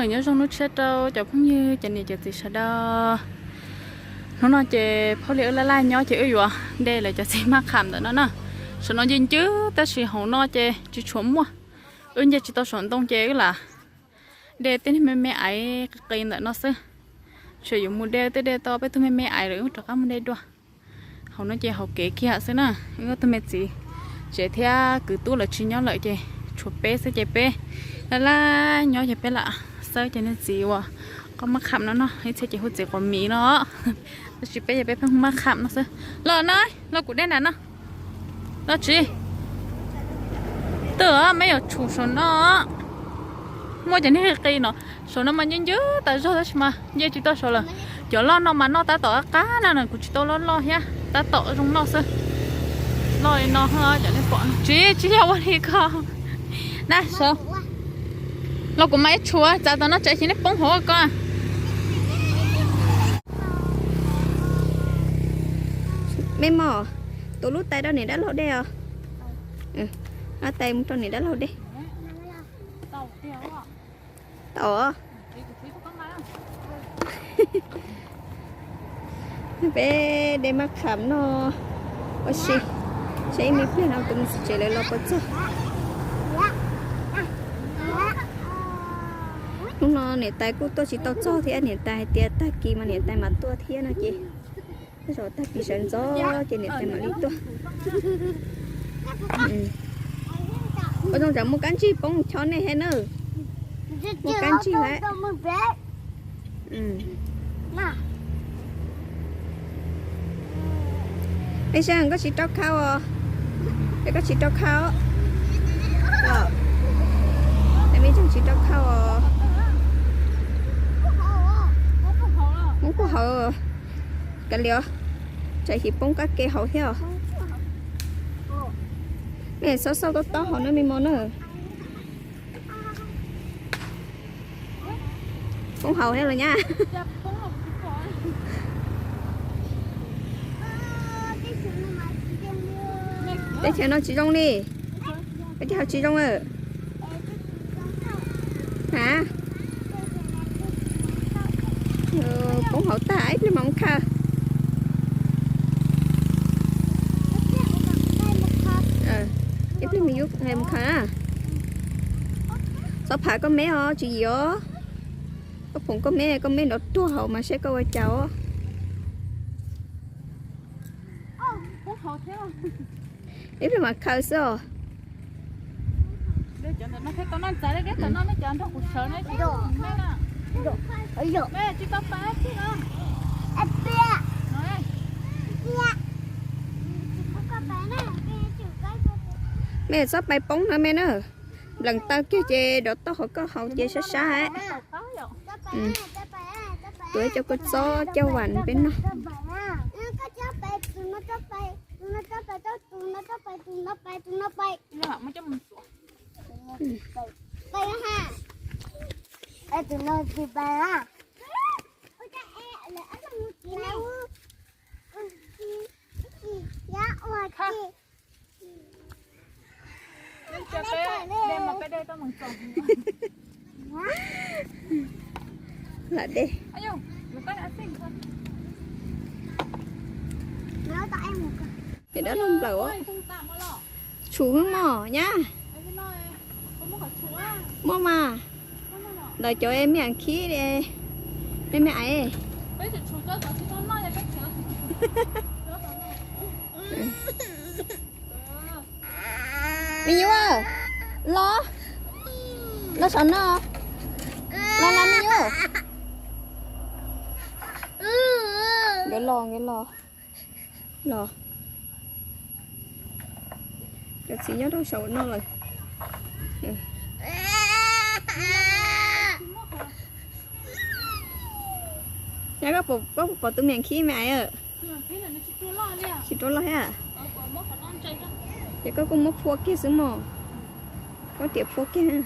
Nyob zoo hnub tshiab rau cov phooj ywg cov niam cov txiv sawv daws. Hnub no ces phauj li wb laj laj nyob ces wb yuav de lawv cov txiv maj kham ntawm no na. Saum no ncw ncwb tab sis hauv no ces tsis tshuav muaj. Wb nce tsis tau saum ntoo ces wb lam de tej me me aiv qis qis ntawm no xwb. Tsuas yuav mus de tej de tau peb tug me me aiv lawm wb rov qab mus de dua. Hauv no ces hauv kev kiag xwb na. Wb ob tug me txiv tsev thiab kwv tub lawv tsis nyob lawm ces tshuav peb xwb ces peb laj laj nyob ces peb lam xawb cov niag txiv uas qoj maj kham no no, ib txhia ces hu txiv quav miv no. Tab sis peb ces peb pheej hu maj kham no xwb. Los na, los kuv de nram no. Los tsis twb, meb yuav tshum saum no. Muaj cov niag qis qis no, saum no mas ncwb ncwb tas zog tab sis mas nce tsis tau saud lawm. Cov loj no mas noj tab tom qab qab na, kuv tsis tau loj loj thiab, tab tom zoo noj xwb. Loj li no cov nej pom no tsis, tsis yog ua li ko. Na saud, los kuv mam ib tshua txav tom no tsam sim nej poob hauv ko. Mej mog, tus lub tais rau niam dab laug dej os. Ob tais mus rau niam dab laug dej. Tau. Peb de maj kham no ua si, saib ib me pliag no tus me txiv tsev lawv los puas txog. Hnub no niam tais kuj tuaj tsis tau txog thiab, niam tais hais tias tag kis mas niam tais mam tuaj thiab no ces, tej zaum tag kis sawv ntxov ces niam tais mam li tuaj. Ua zoo tsam muaj kab ntsig poob chob nej thiab na. Muaj kab ntsig lawm. Mej Zeej, koj tsis rau khau os. Es koj tsis rau khau los? Es Mej Zeej tsis rau khau os. Poob puag hauv. Kav liam, tsam sim poob kab ke hauv thiab os. Mej xauj xauj tob tob hauv na me mos na. Poob hauv thiab los nyab. Teb chaws no tsis zoo li. Peb teb chaws tsis zoo lawm. Ha, poob hauv tag, ib pliag mam mus khaws. Ib pliag mus yub mus khaws na. Txhob phav koj meb os, tsis yim os. Koj phoom koj meb, koj meb nrov ruag hauv mas saib koj ua cas os. Ib pliag mam khaws xwb os. Mej txhob pais poob na mej na. Nplees taw kiag ces dov tauj hauv koj hauv ces sab sab. Tuav cov kua txob coj vam peb noj. Lam dej. Niam dab laug nplawm. Tshum hwb mog nyab. Muaj mas. Ntawm cov me am khib, me me aiv. Me nyuam, los, los saum no. Los los me nyuam. Nkawd los, nkawd los. Los. Cov txiv nyob rau saum no lawm. Nyab, koj puas pom tus me am khib me aiv? Tsis rua loj thiab. Ces koj kuj muab phua kiag xwb mog. Koj tias phua kiag.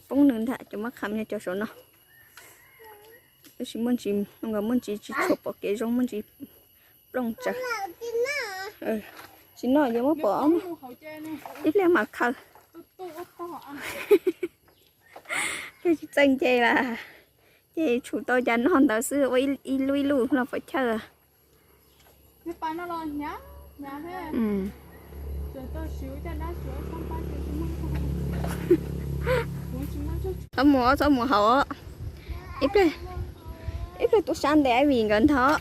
Poob nws ntag, cov maj kham nyob cov saum no. Tab sis muaj ntsis, muaj ntsis tsis tshua pom kev zoo, muaj ntsis plooj tsawv. Tsis noj yuav muab pov ob, ib pliag mam khaws. Ces tsis txeej ces las, ces tshum tau cas noj ntawd xwb, ua ib lub ib lub los pov chawj. Txhob mus, txhob mus hauv, ib pliag, ib pliag tub sab ntes Ivy nkawd ntag.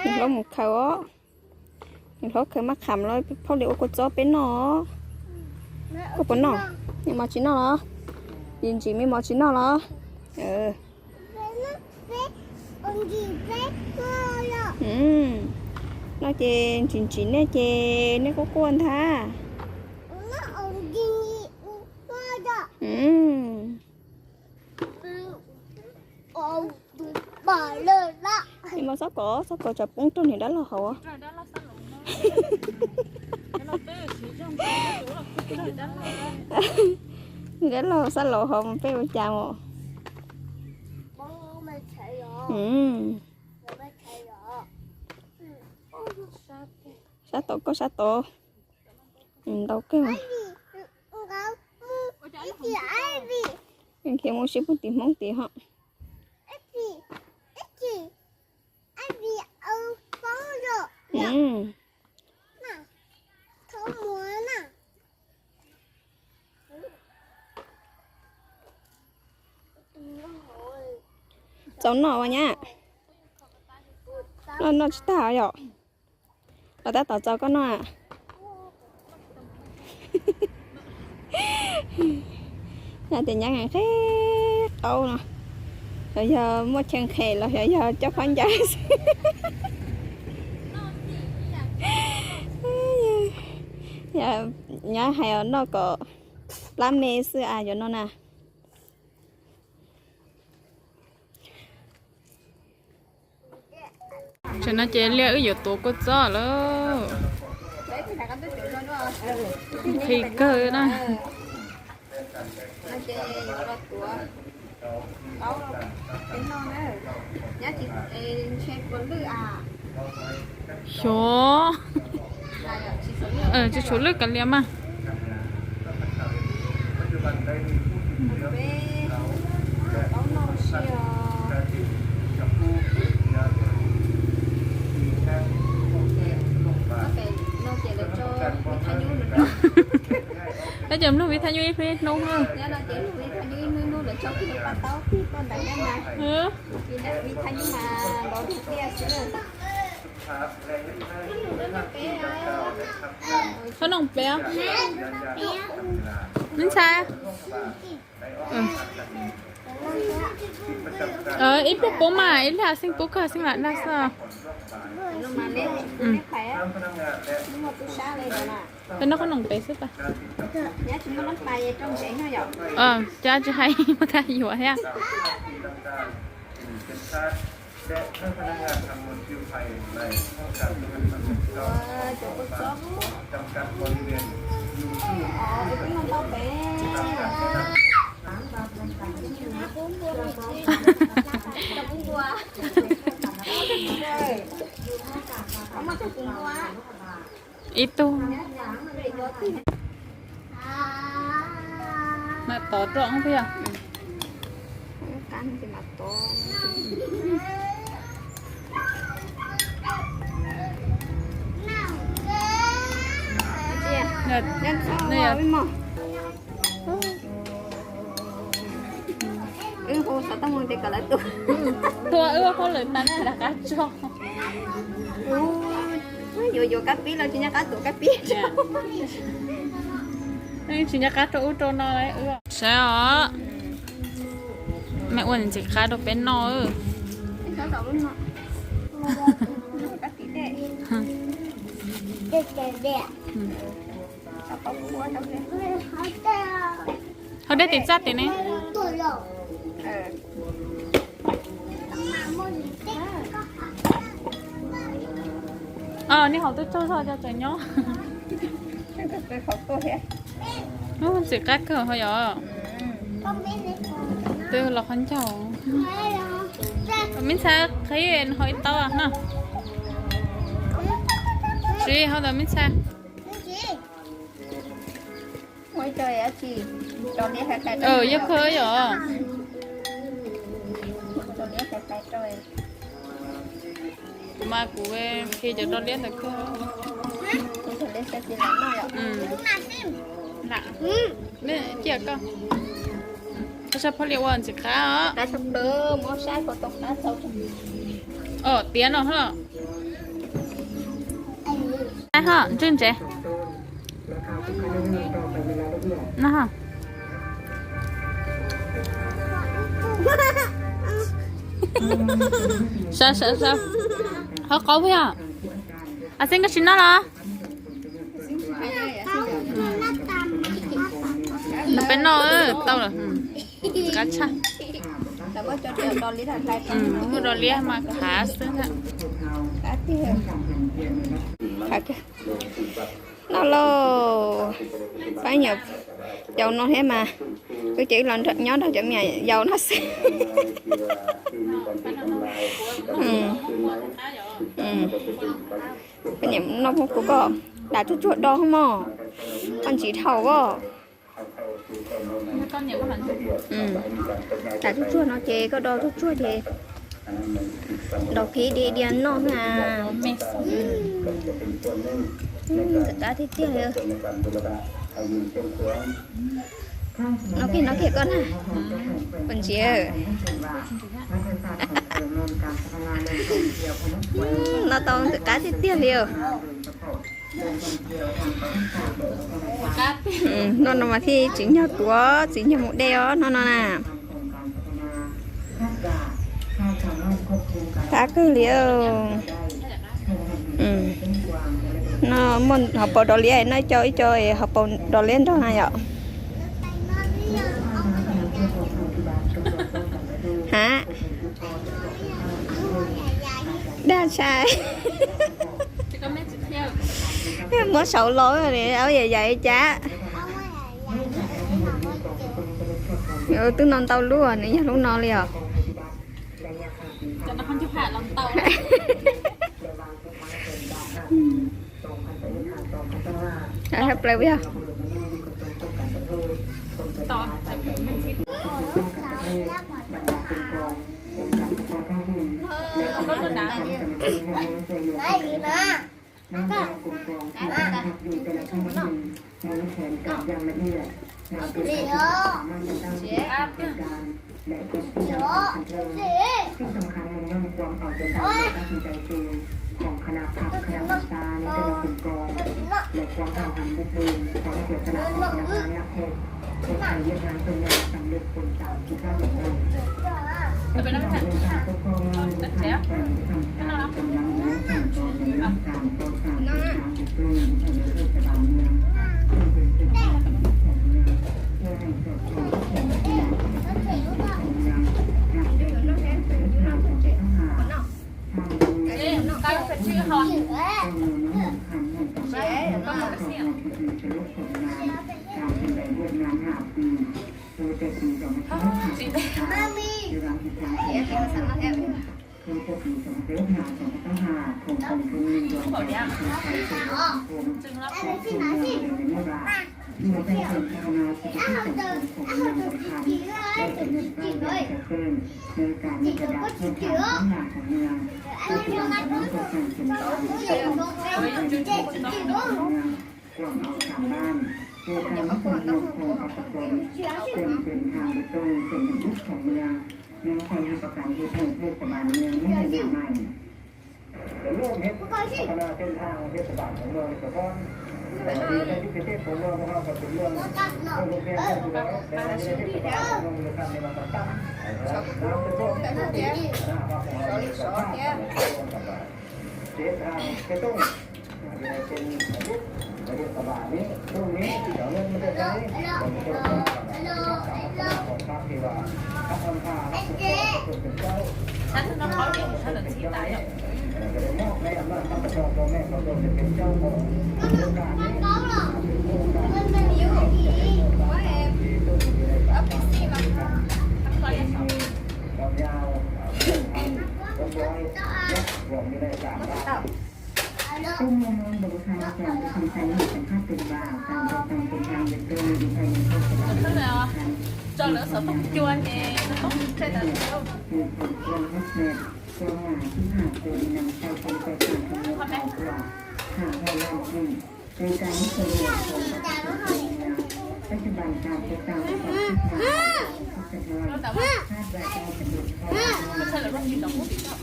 Nws hlob mus khaws os. Nws hlob khaws maj kham los peb phauj li ua kua txob peb noj. Koj puas noj? Mej mos tsis noj los? Ntsim ntsim mej mos tsis noj los? Noj ces ntsim ntsim nej ces nej quaj quaj ntag. Mej mos xob kov, xob kov tsam poob rau niag dab laug hauv. Niag dab laug xob laus hauv mas peb ua cas os. Sab tod koj sab tod. Ntau kawg. Khiav mus sib pug tim Hmoob tim ho. Txaus noj as nyab. Noj noj tsis tag yom. Los tab tom txaus koj noj. Nyab tias nyab nqhis qaub no, xyov yog muaj chaw nqhis los xyov yog coj khaub ncaws xwb. Nyab hais os noj kom plab me xwb as yuav no na. Tam no ces liaj wb yuav tuav kua txob lawm. Nqhis kawg na. Xyov, tsis tshuav lwj kav liam mas. Tab cov mloog vib thaj nyub ib hnub ib hnub na. Qhob noom pem. Me ntxhais, ib pliag pub mas ib pliag xeej pub koj xeej lam dag xwb. Peb noj qhob noom pem xwb tas. Cas tsis hais mas kag yuav thiab. Ib tug. Mam tod rau thiab. Wb hu xov tooj mus tias kom lawv tua. Tua wb ua hauj lwm tas na, rov qab tso. Yuav yuav kab pib los tsis nco qab tuav kab pib. Tsis nco qab rau ub rau no. Saib os, mej ua ntxim qab rau peb noj. Hau dej tim txaj tim ne. Nej haus twb tsaug zog cov tseem nyob. Ntxim qab kawg ho yom. Twb los qhov ncauj. Me ntxhais qhib ho ib taub no. Tsis hau ntawm me ntxhais. Yog kawg yom. Kuv mas kuv khi cov rau liab ntawd kawg. Lam, ciaj koj. Koj sab phob lias ua ntxim qab os. Tiav no ho. Ho ntswj ntsev. Sawv sawv sawv. Ho qaub yog. A xeeb koj tsis noj los? Noj peb noj tau lawm. Qab tshaj. Muaj rau liab mas khav xwb. Noj lauj. Pab nyuam yaus no thiab mas, wb ces wb los nyob nrog cov me nyuam yaus no xwb. Pab nyuam noj muab kuv koj dam tsuag tsuag do mog, koj ntsim dhau os. Dam tsuag tsuag no ces koj do tsuag tsuag ces ntaus qhib diav diav noj xwb na. Ntxim qab tiag tiag li. Noj kiag noj kiag koj na, puas ntsim. Noj tau ntxim qab tiag tiag li. Noj no mas thiaj tsim nyog tuav txiv nyog mus de os, noj no na. Qab kawg li. No muaj hauv paus dov liab, noj ib co ib co hauv paus dov liab nrog na yom. Ha, daj tshaj. Muab saum los, aub yam yam cas. Twb no ntau lub, nws yog lub no li os. Ple yog. Sab no qhov tias sab no tsis tas yom. Tus mong mong npau thai tau thăm khám tình và tặng quà tặng tình cảm về tôi đi theo những câu chuyện cho lỡ sở tông chua thì nó không sẽ là Koj txhaj lawm rau ti tau.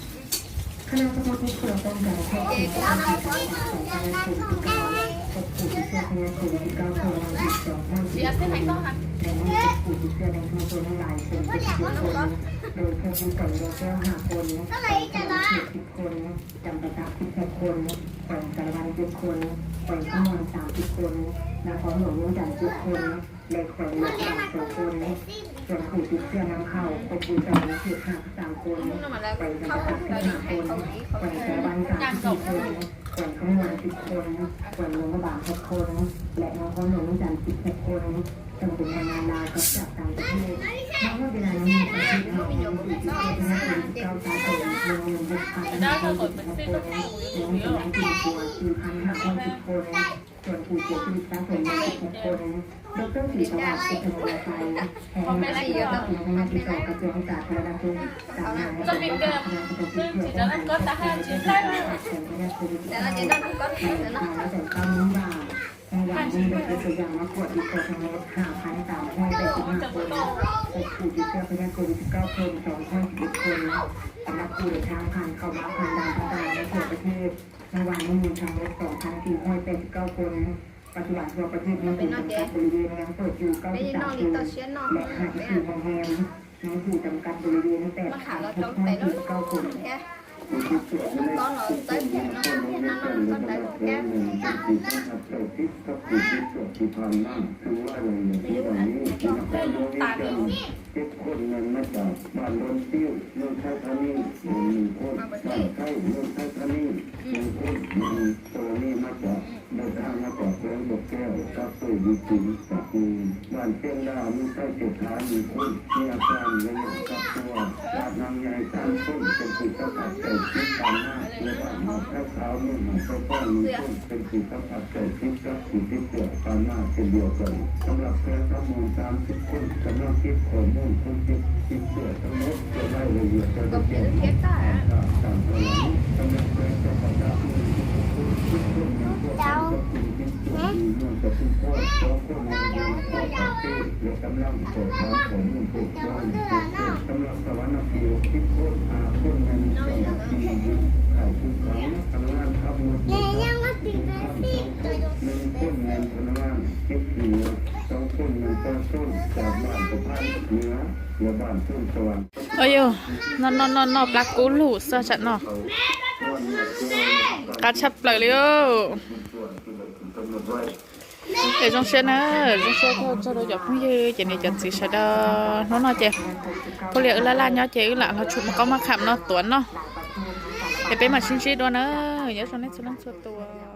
คณะเฉพาะกิจเพื่อป้องกันควบคุมสถานการณ์ของพนักงานคนที่เก้า พบผู้ติดเชื้อพยาธิโควิดสิบเก้า เพิ่มอีกสองห้องสิบเอ็ดคน ดังนั้นพบผู้ติดเชื้อในชุมชนทั้งหลายเป็นเจ็ดสิบเอ็ดคน โดยพบอยู่แขวงดอนแก้วห้าคน แขวงสะหวันเขตสิบคน จำปาสักสิบหกคน แขวงสารวันเจ็ดคน แขวงคำม่วนสามสิบคน นครหลวงเวียงจันทน์เจ็ดคน และแขวงหลวงพระบางสองคน ส่วนผู้ติดเชื้อนำเข้าพบอยู่แขวงเขตห้าสิบสามคน แขวงจำปาสักสิบห้าคน แขวงสารวันสามสิบสี่คน แขวงคำม่วนสิบคน แขวงหลวงพระบางหกคน และนครหลวงเวียงจันทน์สิบหกคน ซึ่งเป็นแรงงานลาวกลับจากต่างประเทศ ณ เวลานี้ในประเทศเรามีผู้ติดเชื้อเพิ่มเก้าสายพันธุ์จำนวนหกพันห้าร้อยสิบหกคน ในนั้นเป็นผู้ติดเชื้อสี่พันห้าร้อยสิบคน ส่วนผู้เสียชีวิตสะสมมีสิบหกคน ดร.ศรีสวัสดิ์ สุพรรณวงศ์ไซ แห่งรัฐมนตรีว่าการกระทรวงสาธารณสุข กล่าวในพิธีต้อนรับคณะกรรมการผู้ติดเชื้อและผู้ติดเชื้อจากโควิดสิบเก้า ในข่าวและแต่งตั้งนี้ว่า ในวันนี้ได้เก็บตัวอย่างมาตรวจวิเคราะห์ทั้งหมดห้าพันสามร้อยแปดสิบห้าคน พบผู้ติดเชื้อพยาธิโควิดสิบเก้าเพิ่มสองร้อยสิบเอ็ดคน สำหรับผู้เดินทางผ่านเข้ามาผ่านด่านต่างๆในทั่วประเทศ ในวันนี้มีทั้งหมดสองพันสี่ร้อยแปดสิบเก้าคน ปัจจุบันทั่วประเทศมีศูนย์จำกัดบริเวณยังเปิดอยู่เก้าสิบสามศูนย์ และห้าสิบสี่โรงแรม มีผู้จำกัดบริเวณแปดพันหกร้อยสี่สิบเก้าคน เจ็ดคนนั้นมาจากบ้านโนนติ้ว เมืองไทยธานี หนึ่งคน บ้านไคร้ เมืองไทยธานี หนึ่งคน โตนี่มาจาก เดินทางมาจากแขวงบ่อแก้ว กับเป้ยวิจิตร จากหนึ่ง บ้านเชียงดาว เมืองไทยเศรษฐา หนึ่งคน มีอาการระยะกักตัว บ้านนางใหญ่ สามคน เป็นผู้สัมผัสใกล้ชิดผ่านมา และบ้านหาดทรายขาว เมืองหาดทรายทอง หนึ่งคน เป็นผู้สัมผัสใกล้ชิดกับผู้ติดเชื้อผ่านมาเช่นเดียวกัน สำหรับแขวงคำม่วน สามสิบคน กำลังเก็บข้อมูลคนติดเชื้อทั้งหมดเพื่อรายละเอียดจะได้แจ้งผ่านทางการแถลง สำหรับแขวงจำปาสัก มีสิบหกคน สิบคน มีผู้ติดเชื้อที่เมืองจตุพร สองคน มีอยู่ทั่วประเทศ และกำลังสอบถามข้อมูลเพิ่มเติม สำหรับสวรรณเขต สิบคน ห้าคน แม่นเจ้าหน้าที่อยู่ค่ายคุมขัง พนักงานขับรถ หนึ่งคน แม่นพนักงานเก็บขี้เหงื่อ สองคน แม่นประชาชนจากบ้านสะพานเหนือ และบ้านโพนสว่าง Ov yog, noj noj noj noj plab kub lug xwb tsam no. Qab tshaj plaws li. Es zoo siab na, zoo siab thaum txog rau cov phooj ywg, cov niam cov txiv sawv daws. Hnub no ces phooj ywg wb laj laj nyob ces wb lam los tshuam muaj qaub muaj qham no tuav noj. Es peb mam sib ntsib dua na, nyob zoo nej txhua leej txhua tus.